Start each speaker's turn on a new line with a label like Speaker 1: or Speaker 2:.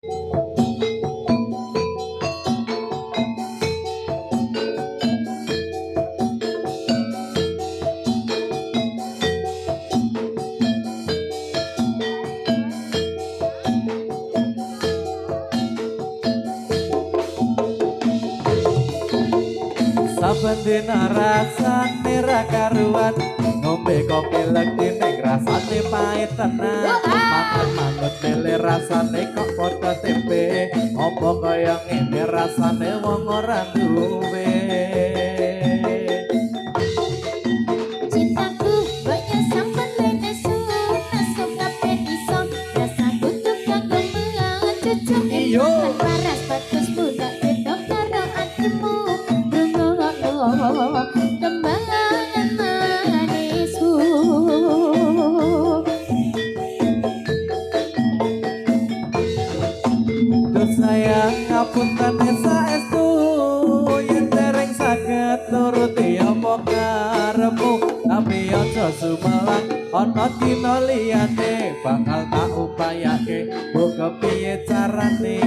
Speaker 1: Saben dina rasane ra karuan, ngombe kopi legi ning rasane pahit tenan. Mangan mangut lele rasane kok padha tempe, apa kaya ngene rasane wong ora duwe.
Speaker 2: Cintaku banyak sambat lenesu, nesu kabeh iso, rasa kudu kanggo cucuk.
Speaker 1: Iyo.
Speaker 2: Paras bagus budak beda karo atimu, rungokno tembangan manismu.
Speaker 1: Duh sayang ngapunten saestu yen dereng saged nuruti apa karepmu, tapi aja sumelang ana dina liyane bakal tak upayake mbok kepiye carane.